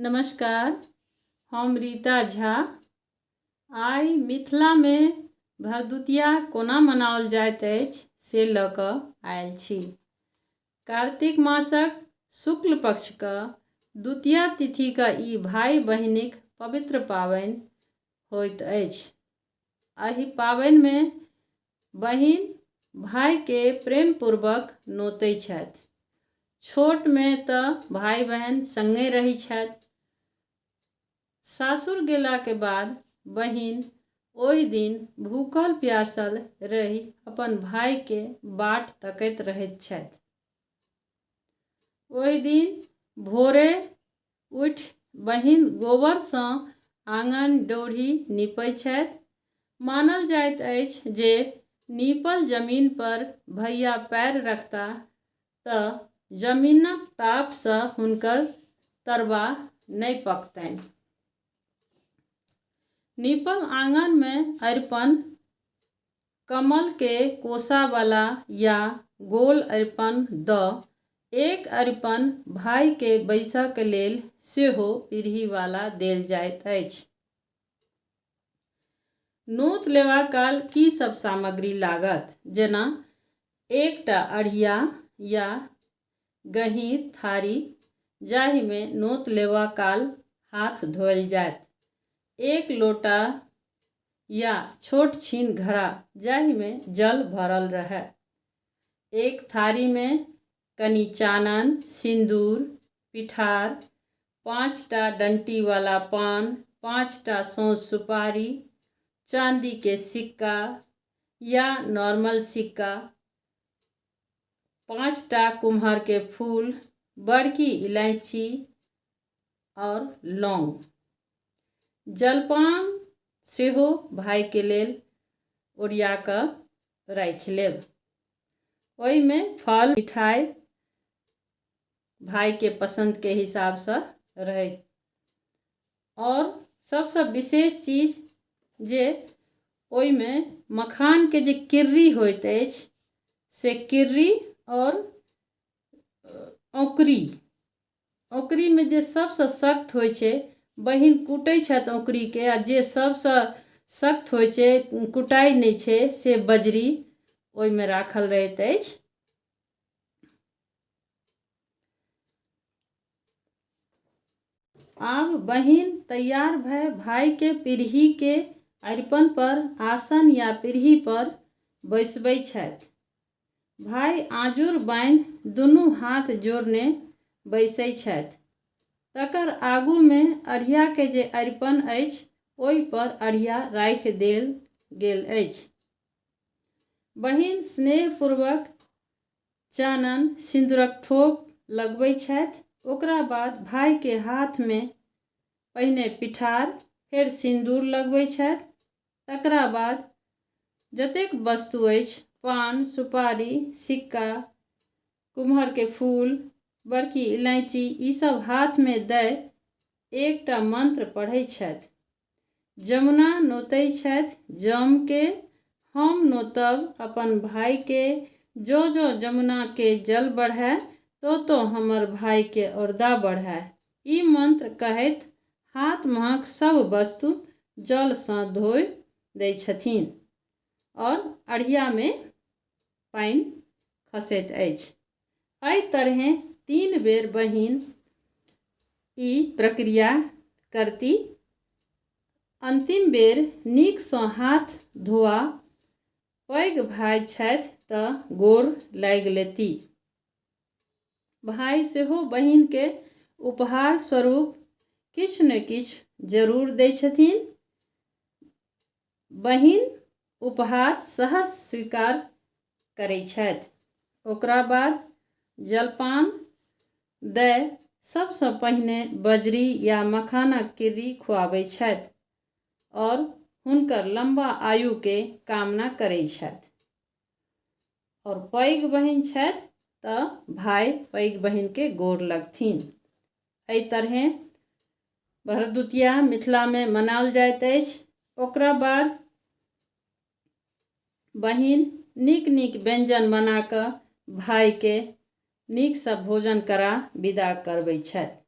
नमस्कार, हम रीता झा। आइ मिथिलामे भरदुतिया कोना मनाओल जाइत अछि से लऽ कऽ आयल छी। कार्तिक मासक शुक्ल पक्षके द्वितीया तिथिके ई भाइ बहिनिक पवित्र पाबनि होइत अछि। एहि पाबनिमे बहिन भाइके प्रेमपूर्वक नोतै छथि। छोटमे तऽ भाइ बहिन सङ्गे रहै छथि। सासुर गेलाके बाद बहिन ओहि दिन भूखल प्यासल रहि अपन भाइके बाट तकैत रहैत छथि। ओहि दिन भोरे उठि बहिन गोबरसँ आँगन ड्योढ़ी नीपैत छथि। मानल जाइत अछि जे नीपल जमीनपर भैया पएर रखता तऽ जमीनक तापसँ हुनकर तरबा नहि पकतनि। नीपल आँगनमे अरिपन कमलके कोसावला या गोल अरिपन दऽ एक अरिपन भाइके बैसऽके लेल सेहो पीढ़ीवला देल जाइत अछि। नोत लेबा काल की सब सामग्री लागत, जेना एकटा अढ़िया या गहीँर थारी जाहिमे नोत लेबा काल हाथ धोअल जायत, एक लोटा या छोट छीन घड़ा जाहिमे जल भरल रहय, एक थारीमे कनी चानन, सिन्दूर, पिठार, पाँचटा डंटीवला पान, पाँचटा सौंस सुपारी, चाँदीके सिक्का या नॉर्मल सिक्का, पाँचटा कुम्हरके फूल, बड़की इलायची आओर लौंग। जलपान सेहो भाइके लेल ओरिया कऽ राखि लेब। ओहिमे फल, मिठाइ भाइके पसन्दके हिसाबसँ रहैत। आओर सभसँ विशेष चीज जे ओहिमे मखानके जे किर्री होइत अछि से किर्री आओर औँकरी, औँकरीमे जे सभसँ सख्त होइ छै, बहिन कूटै छथि औँकरीके आ जे सभसँ सख्त होइ छै, कुटाइ नहि छै, से बजरी ओहिमे राखल रहैत अछि। आब बहिन तैयार भए भाइके पीढ़ीके अरिपन पर आसन या पीढ़ी पर बैसबै छथि। भाइ आँजुर बान्हि दुनू हाथ जोड़ने बैसै छथि। तकर आगूमे अढ़ियाके जे अरिपन अछि ओहि पर अढ़िया राखि देल गेल अछि। बहिन स्नेहपूर्वक चानन सिन्दूरक ठोप लगबै छथि। ओकरा बाद भाइके हाथमे पहिने पिठार फेर सिन्दूर लगबै छथि। तकरा बाद जतेक वस्तु अछि पान, सुपारी, सिक्का, कुम्हरके फूल, बड़की इलायची ई सब हाथमे दय एकटा मंत्र पढ़ै छथि। जमुना नोतै छथि जमके, हम नोतब अपन भाइके, जँ जँ जमुनाके जल बढ़य तोँ तोँ हमर भाइके औरदा बढ़य। ई मंत्र कहैत हाथ महक सभ वस्तु जलसँ धोइ दै छथिन आओर अढ़ियामे पानि खसैत अछि। एहि तरहेँ तीन बेर बहिन ई प्रक्रिया करती। अन्तिम बेर नीकसँ हाथ धोआ पैघ भाइ छथि तऽ गोर लागि लेती। भाइ सेहो बहिनके उपहार स्वरूप किछु ने किछु जरूर दै छथिन। बहिन उपहार सहर्ष स्वीकार करै छथि। ओकरा बाद जलपान दय सबसँ पहिने बजरी या मखानक किर्री खुआबै छथि आओर हुनकर लम्बा आयुके कामना करै छथि। आओर पैघ बहिन छथि तऽ भाइ पैघ बहिनके गोर लगथिन। एहि तरहेँ भरदुतिया मिथिलामे मनाओल जाइत अछि। ओकरा बाद बहिन नीक नीक व्यञ्जन बना कऽ भाइके नीकसँ भोजन करा विदा करबै छथि।